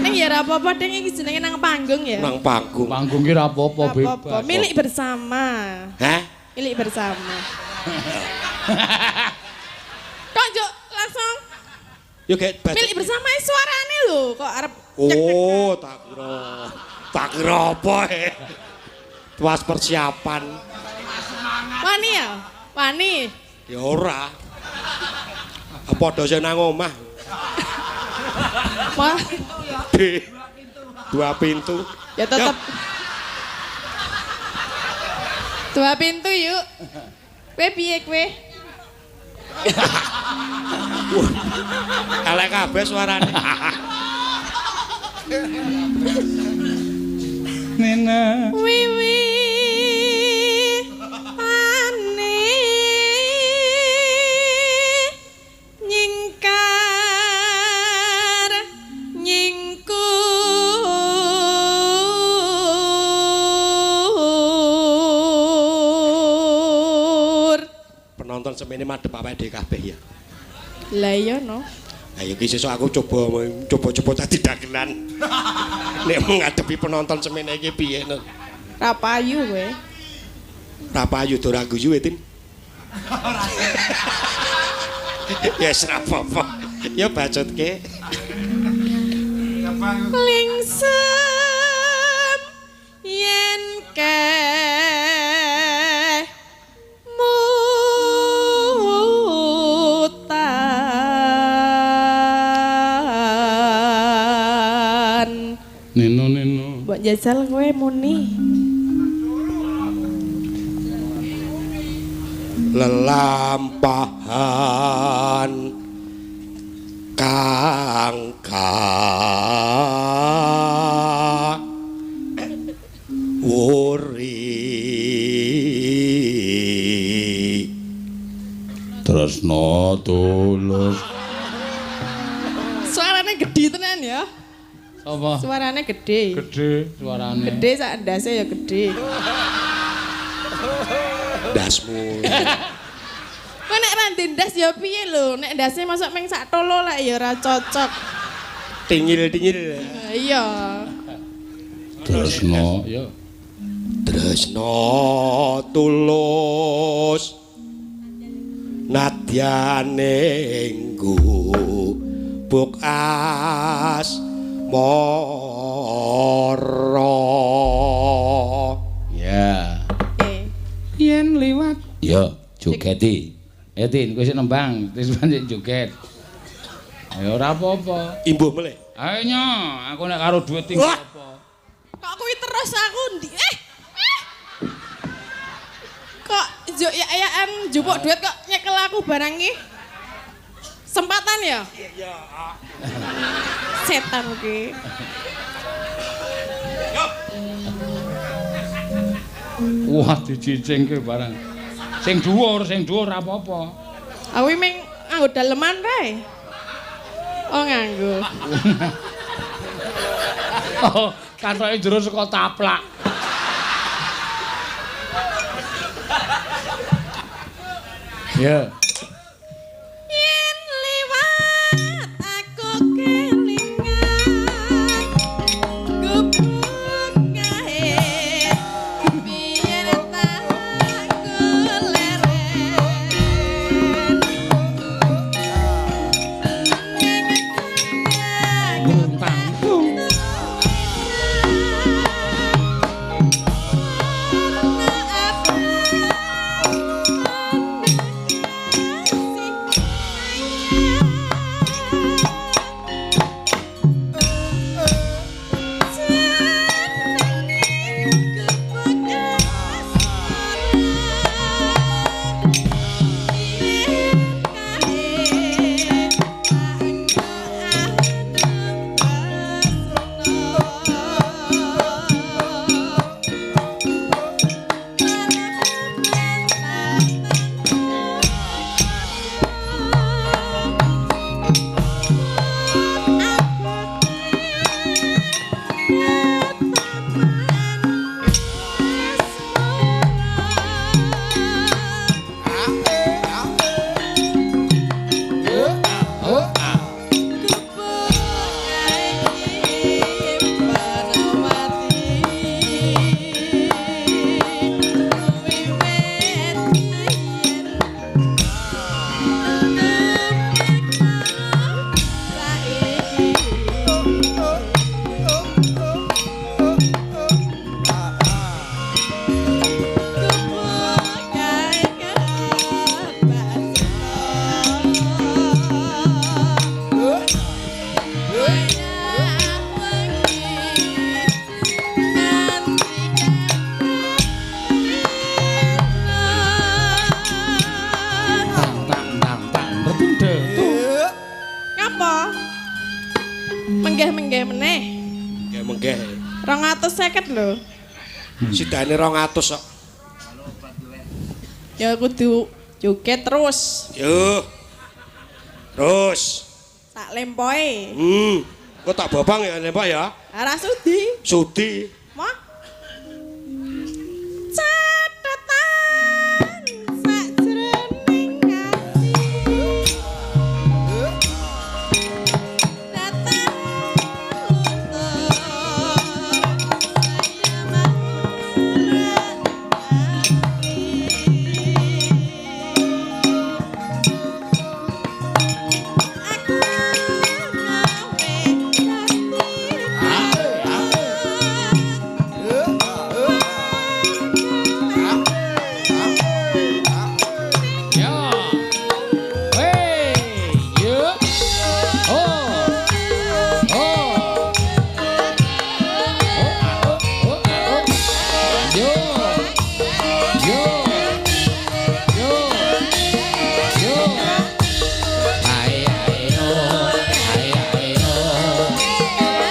Ning ya ora apa-apa ding iki jenenge nang panggung ya.
Nang panggung.
Panggung ki ora apa-apa
Ora apa-apa,
bebas.
milik bersama.
Hah?
Milik bersama. Kok njuk langsung
Yo gek baca.
milik bersama suarane lho kok arep
Oh, tak kira. Tak kira apa eh. Tuas persiapan.
Wani ya? Wani.
Ya ora. Apa dose nang omah?
Wah,
D. Dua pintu.
ya tetep. Dua pintu yuk. Kowe piye kowe?
Elek kabeh suarane.
Nena.
Wiwi pane nyingkar nyingkur.
Penonton semene madhep awake dhewe kabeh ya.
Lah iya no.
Ayo iki sesuk aku coba coba-coba dadi dagelan. Nek menghadapi penonton semene iki piye no?
Ra payu kowe.
Ra payu do ra guyu e, Tin. Ya wis ra apa-apa. Ya bacotke.
Lingsem yen ke mutan.
Nino nino.
Mbok jajal kowe muni.
Lelampahan kang wuri
Tresno tulus.
Suarane gede tenan ya.
Apa?
Suarane gede.
Gede suarane.
Gede sak ndase ya gede.
Ndasmu.
Kowe nek ra ndek ndas ya piye lho? Nek ndase mosok ming sak tolo lek ya ora cocok.
Tingil-tingil.
Iya.
Tresno ya.
Tresno tulus nadyane gubuk asmara.
Ya.
Oke.
Yen liwat. Ya, jogeti. Eh Tin, kowe sik nembang, wis pancen joget. Ya ora apa-apa.
Imbuh meleh.
Ayo nyo, aku nek karo duit tinggal
Wah.
apa.
Kok kuwi terus aku ndi? Eh. Eh. Kok njuk ya-yaan njupuk duit kok nyekel aku barang iki? Sempatan ya? Iya. Setan ki.
Wah, dicicingke barang. Sing dhuwur ora apa-apa.
Aku ming nganggo daleman rae. Oh nganggo.
Oh, katoke jero saka taplak. Ya.
Yen liwat aku kelingan gubuk kae biyen tak kuleren
Tanggung.
lho.
Sidane 200 kok.
Ya kudu joget terus.
Yo. Terus.
Sak lempoe.
Kok tak bobang ya lempok ya?
Ora sudi.
Sudi.
Mah. Catetan sakjroning ati. Datang luntur saya marah ati. Aku gawe dadi
Ya. Hey, yo. Oh. Oh. Oh, ah, oh, oh, ah, oh. Yo. Yo. Yo. Yo. Ai ai oh. Ai ai oh. Ai ai oh.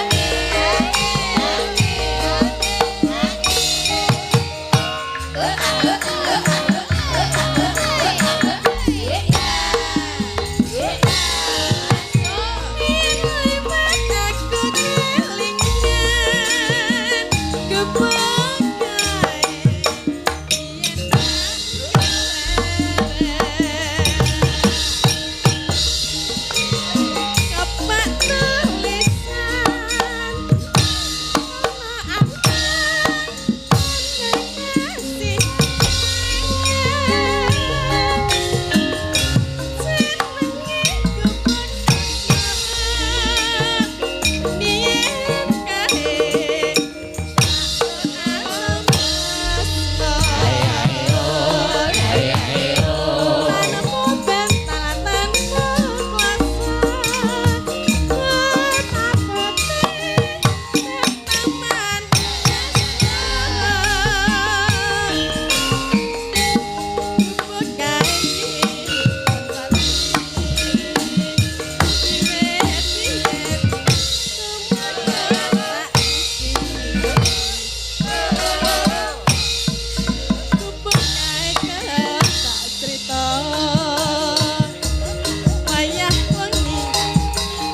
Wayah wengi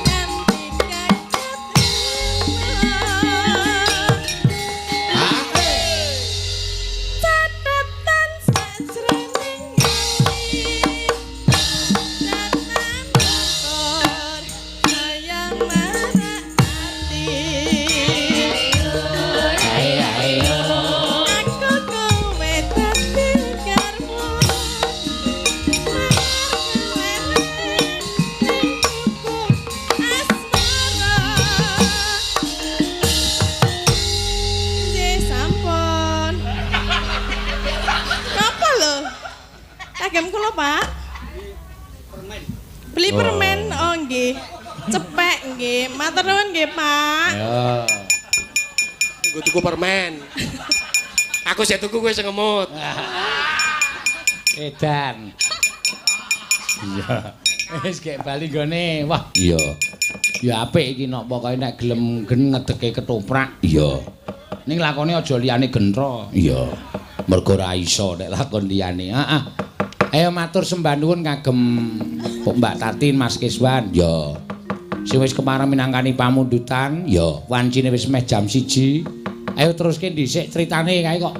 nganti kaget Catetan sajroning ati Datang luntur sayang marak ati
Ai ai oh.
Aku kowe dadi karmu Asmara. Nggih, sampun. Napa lho? Kagem kula, Pak. Beli permen. Oh nggih. Cepek nggih. Matur nuwun nggih, Pak.
Ya.
Nggo tuku permen. Aku sik tuku kowe sing ngemut.
Edan. Iya. Wis gek bali nggone. Wah, iya. Ya apik iki nok pokoke nek gelem gen ngedeke ketoprak. Iya. Ning lakone aja liyane gentra. Iya. Mergo ora iso nek lakon liyane. Heeh. Ayo matur sembah nuwun kagem Mbak Tatin, Mas Kiswan. Iya. Sing wis kemareng minangkani pamundutan, ya wancine wis meh jam 1. Ayo teruske dhisik critane kae kok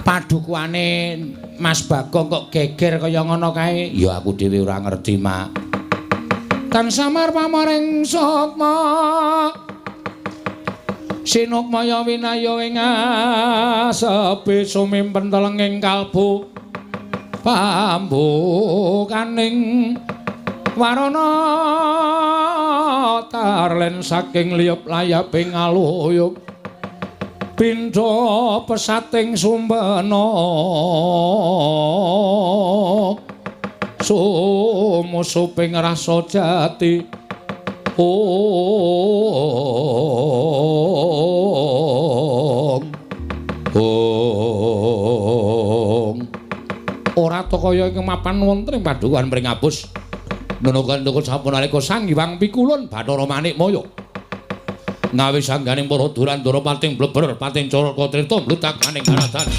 padukuane Mas Bagong kok geger kaya ngono kae. Ya aku dhewe ora ngerti, Mak. Tan samar pamaring sukma. Sinukmaya winaya ing asepi sumimpen telenging kalbu. Pambukaning warana tarlen saking liyup layaping aluyup. Pindha pesating sumbena sumusuping rasa jati. Ong ong ora ta kaya ing mapan wonten ing padukuhan Pringapus. Nunukan tukul sampun nalika Sang Hyang Pikulun Bathara Manikmaya. Ngawi sangganing para durandara pating bleber pating caraka trita mlutakaning daratan.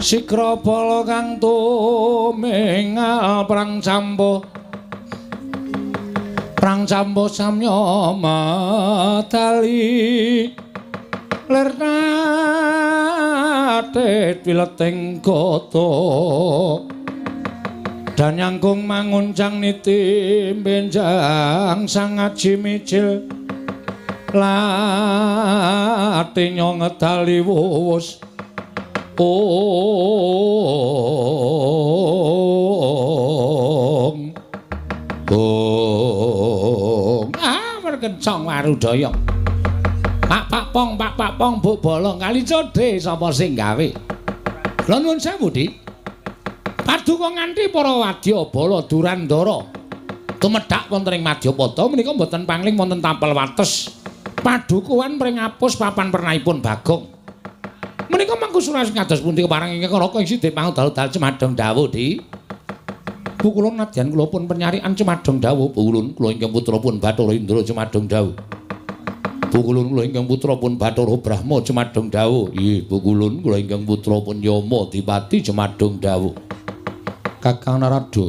Sikrapala kang tumingal prang campo samya medali lir natit wileting gata danyangkung manguncang niti benjang sang aji mijil lati ngedali wuwus. Ong ong ah merkencong warudaya. Pak pak pong pak pak pong buk bolong kali codhe sapa sing gawe. Lha nuwun sewu Dik. Paduka nganti para wadya bala durandara tumedhak wonten ing Madyapada menika mboten pangling wonten tapel wates. Padukuhan pringapus papan pernahipun Bagong. Menika mangku suras kados pundi kepareng ingkang Raka ing Sidik Pangudal-dal Cemadong dawuh, Dik. Bu kula nadyan kula pun penyarikan Cemadong dawuh, Bu ulun kula ingkang putra pun Bathara Indra Cemadong dawuh. Bu kulun kula ingkang putra pun Bathara Brahma Cemadong dawuh. Nggih, Bu kulun kula ingkang putra pun Yama Dipati Cemadong dawuh. Kakang Narada,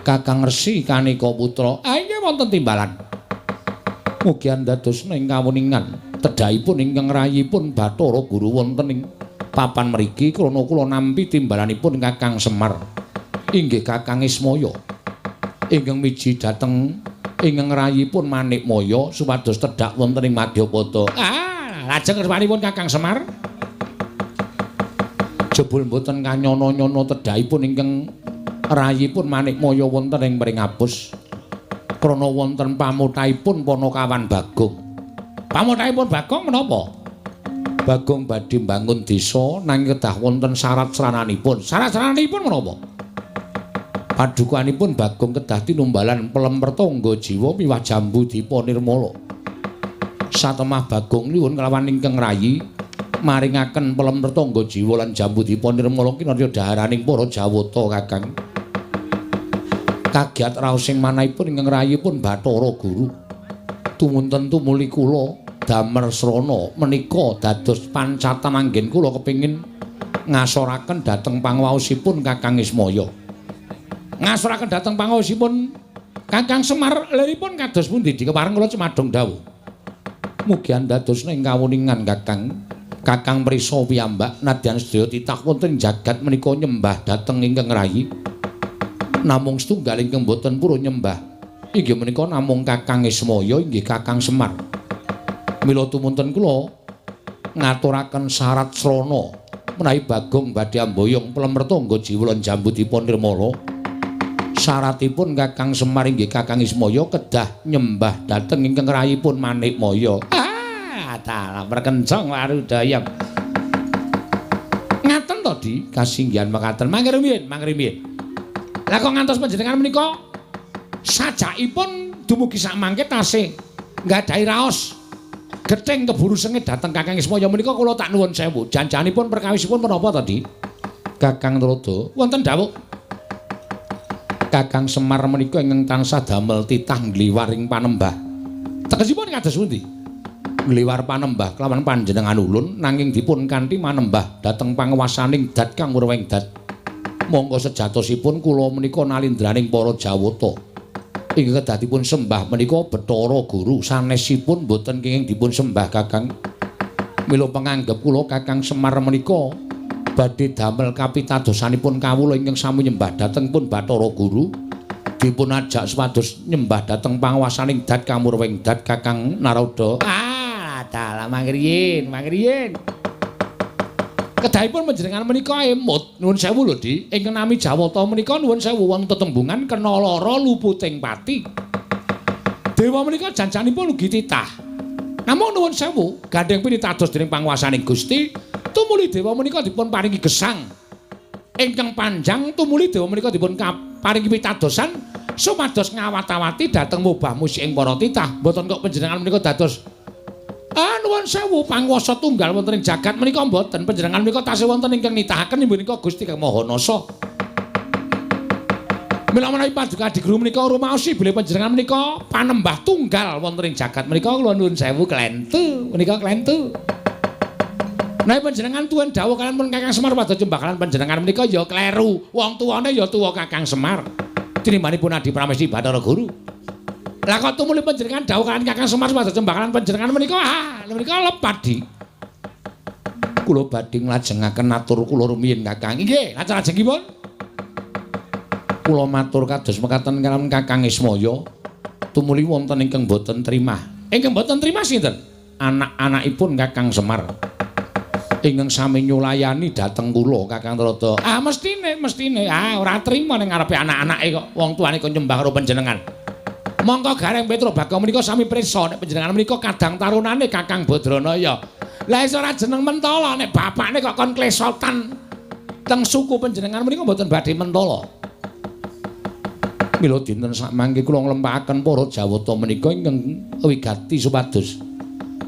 Kakang Resi Kanika putra. Ah inggih wonten timbalan. Mugi andadosna ing kawuningan tedhahipun ingkang rayipun Bathara Guru wonten ing papan mriki krana kula nampi timbalanipun Kakang Semar. Inggih Kakang Ismaya. Ingkang miji dhateng ingkang rayipun Manikmaya supados tedhak wonten ing Madyapada. Ah, lajeng kersanipun Kakang Semar. Jebul mboten kanyono-nyono tedhahipun ingkang rayipun Manikmaya wonten ing Pringapus. Krana wonten pamutahipun Panakawan Bagong. Pamutahipun Bagong menapa? Bagong badhe mbangun desa nanging kedah wonten syarat srananipun. Syarat srananipun menapa? Padukanipun Bagong kedah tinumbalan pelem pertangga jiwa miwah jambu dipa nirmala. Satemah Bagong nyuwun kelawan ingkang rayi maringaken pelem pertangga jiwa lan jambu dipa nirmala kinarya dhaharaning para Jawata Kakang. Kagiat raosing manahipun ingkang rayipun Bathara Guru. Tumunten tumuli kula damer srana menika dados pancatan anggen kula kepingin ngasoraken dhateng pangwaosipun Kakang Ismaya. Ngasoraken dhateng pangwaosipun Kakang Semar liripun kados pundi dikepareng kula Cemadong dawuh. Mugi andadosna ing kawuningan Kakang. Kakang prisa piyambak nadyan sedaya titah wonten jagat menika nyembah dhateng ingkang rayi. Namung setunggal ingkang boten purun nyembah inggih menika namung Kakang Ismaya inggih Kakang Semar. Mila tumunten kula ngaturaken syarat srana menawi Bagong badhe amboyong plemertangga jiwa lan jambutipun nirmala. Syaratipun Kakang Semar inggih Kakang Ismaya kedah nyembah dhateng ingkang rayipun Manikmaya. Ah, dalah perkencong warudaya. Ngaten to, Di? Kasinggihan mekaten. Mangke rumiyin, mangke rumiyin. Lah kok ngantos panjenengan menika sajakipun dumugi sakmangke tasih nggadahi raos gething keburu sengit dhateng Kakang Ismaya menika kula tak nuwun sewu. Janjanipun perkawisipun menapa to, Di? Kakang Narada, wonten dawuh. Kakang Semar menika ingkang tansah damel titah ngliwar ing panembah. Tegesipun kados pundi? Ngliwar panembah kelawan panjenengan ulun nanging dipun kanthi manembah dhateng panguwasaning dat kang wurweng dat. Mongko sejatosipun kula menika nalindraning para Jawata. Ingkang kedah dipun sembah menika Bathara Guru, sanesipun boten kenging dipun sembah Kakang. Mila penganggep kula Kakang Semar menika badhe damel kapitadosanipun kawula ingkang sami nyembah dhateng pun Bathara Guru dipun ajak supados nyembah dhateng panguwasaning dat kamurweng dat Kakang Narada. Ah, dalah mangriyin, mangriyin. Kedahipun panjenengan menika emut nuwun sewu lho, Di. Ingkang nami Jawata menika nuwun sewu wonten tetembungan kena lara luputing pati. Dewa menika janjanipun ugi titah. Namung nuwun sewu gandheng pinitados dening panguwasaning Gusti, tumuli dewa menika dipun paringi gesang ingkang panjang, tumuli dewa menika dipun paringi pitadosan supados ngawat-awati dhateng mubah musik ing para titah. Mboten kok panjenengan menika dados nuwun sewu panguwasa tunggal wonten ing jagat menika mboten. Panjenengan menika tasih wonten ingkang nitahaken inggih menika Gusti Kang Maha Nasa. Mila menawi paduka Adiguru menika rumaosi bilih panjenengan menika panembah tunggal wonten ing jagat menika kula nuwun sewu klentu menika klentu. Menawi panjenengan tuwin dawuh kalian pun Kakang Semar padha jembah kalian panjenengan menika ya kleru. Wong tuwane ya tuwa Kakang Semar. Tinimbanipun Adi Pramesti Bathara Guru. Lah kok tumuli panjenengan dawuh kalian Kakang Semar padha jembah kalian panjenengan menika menika lepat, Di. Kula badhe nglajengaken atur kula rumiyin Kakang. Inggih, lajeng-lajengipun. Kula matur kados mekaten kalian Kakang Ismaya tumuli wonten ingkang boten trimah. Ingkang boten trimah sinten? Anak-anakipun Kakang Semar. Ingkang sami nyulayani dhateng kula Kakang Narada. Ah mestine, mestine. Ah ora trima ning ngarepe anak-anake kok wong tuane kok nyembah karo panjenengan. Mongko Gareng Petruk Bagong menika sami prisa nek panjenengan menika kadang tarunane Kakang Badranaya. Lah iso ora jeneng mentala nek bapakne kok kon klesotan teng suku panjenengan menika mboten badhe mentala. Mila dinten sakmangke kula nglempakaken para Jawata menika ingkang wigati supados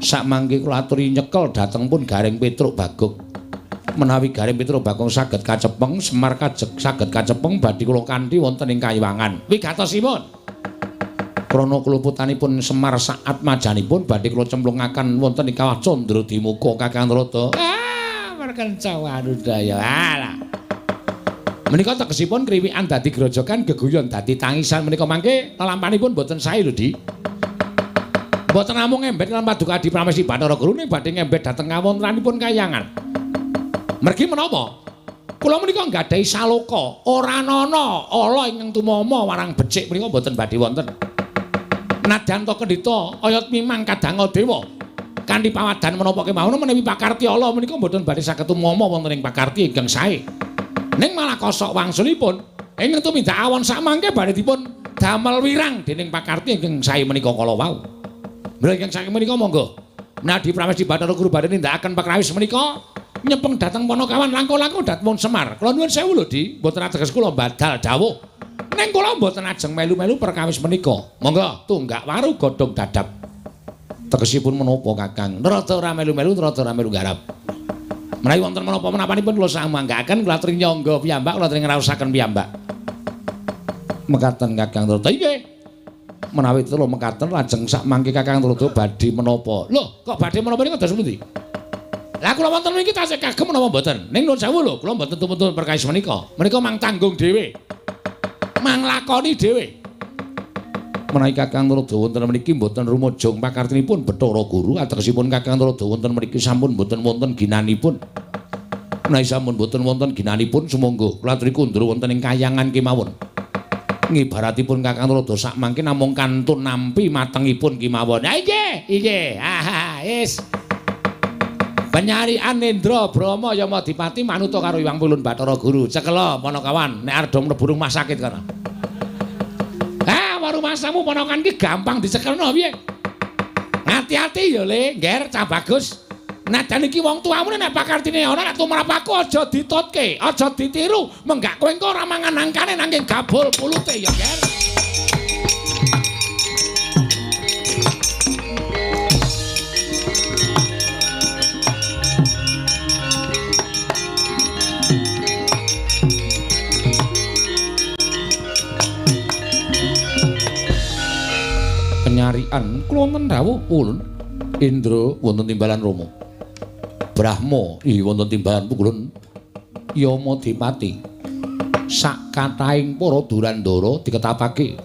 sakmangke kula aturi nyekel dhateng pun Gareng Petruk Bagong. Menawi Gareng Petruk Bagong saged kacepeng, Semar kajeg saged kacepeng badhe kula kanthi wonten ing kayiwangan. Wigatosipun krana kluputanipun Semar saat majanipun badhe kula cemplungaken wonten ing kawah Candra Dimuka Kakang Narada. Ah, perkenca warudaya. Alah. Menika tegesipun kriwikan dadi grojogan, geguyon dadi tangisan menika mangke lelampanipun boten sae lho, Di. Mboten namung ngembet lan paduka Adi Pramesti Bathara Guru ning badhe ngembet dhateng kawontenanipun kayangan. Mergi menapa? Kula menika nggadahi saloka, ora nana ala ingkang tumama warang becik menika mboten badhe wonten. Nadyan ta kendhita ayat mimang kadanga dewa. Kanthi pawadan menapa kemawon menawi pakarti ala menika mboten badhe saged tumama wonten ing pakarti ingkang sae. Ning malah kosok wangsulipun ingkang tumindak awon sakmangke badhe dipun damel wirang dening pakarti ingkang sae menika kala wau. Mila ingkang saking menika monggo Nadi Pramesti Bathara Guru badhe nindakaken pakrawis menika nyepeng dhateng Panakawan langkung-langkung dhateng Semar. Kula nuwun sewu lho, Di, mboten ateges kula badal dawuh. Ning kula mboten ajeng melu-melu perkawis menika. Monggo tunggak waru godhong dadap. Tegesipun menapa Kakang? Rada ora melu-melu, rada ora melu garap. Menawi wonten menapa menapanipun kula samanggaaken kula aturi nyangga piyambak, kula aturi ngraosaken piyambak. Mekaten Kakang Narada. Inggih. Menawi telu mekaten lajeng sakmangke Kakang Narada badhe menapa? Lho, kok badhe menapa niku dados pundi? Lah kula wonten mriki tasih kagem menapa mboten? Ning nuwun sewu lho, kula mboten tumutun perkawis menika. Menika mang tanggung dhewe. Mang lakoni dhewe. Menawi Kakang Narada wonten mriki mboten rumajang pakartinipun Bathara Guru, ategesipun Kakang Narada wonten mriki sampun mboten wonten ginanipun. Menawi sampun mboten wonten ginanipun sumangga kula aturi kundur wonten ing kayangan kemawon. Ngibaratipun Kakang Narada sakmangke namung kantun nampi matengipun kemawon. Ha inggih, inggih. Ha wis. Penyarian Indra Brahma Yamadipati manuta karo Hyang Pulun Bathara Guru. Cekela Panakawan nek arep mlebu rumah sakit kono. Ah, rumasamu ponakan ki gampang dicekelno piye? Hati-hati ya Le, ngger cah bagus. Najan iki wong tuamu nek pakartine ana nek tumrap aku aja ditutke, aja ditiru, menggak kowe engko ora mangan angkane nanging gabul pulute ya, Ger. Penyarian kula wonten rawuh ulun Indra wonten timbalan Rama. Brahma wonten timbalan ulun Yamadipati. Sak kathahing para durandara diketapake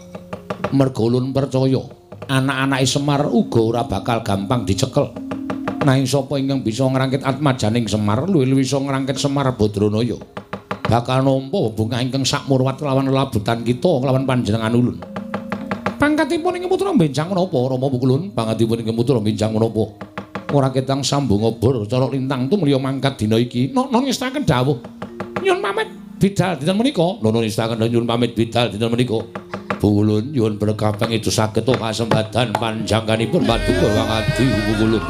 merga ulun percaya anak-anake Semar uga ora bakal gampang dicekel. Nanging sapa ingkang bisa ngrangkit atmajaning Semar luwih-luwih iso ngrangkit Semar Badranaya. Bakal nampa bebungah ingkang sakmurwat kelawan lelabutan kita kelawan panjenengan ulun. Pangkatipun ing putra benjang menapa Rama Pukulun? Pangkatipun ing putra benjang menapa? Ora ketang sambung obor cara lintang tumliya mangkat dina iki. Nono ngestaken dawuh. Nyuwun pamit bidal dinten menika. Nono ngestaken nyuwun pamit bidal dinten menika. Pukulun nyuwun berkah pangestu saged kasembadan panjangkanipun paduka Kang Adi Pukulun.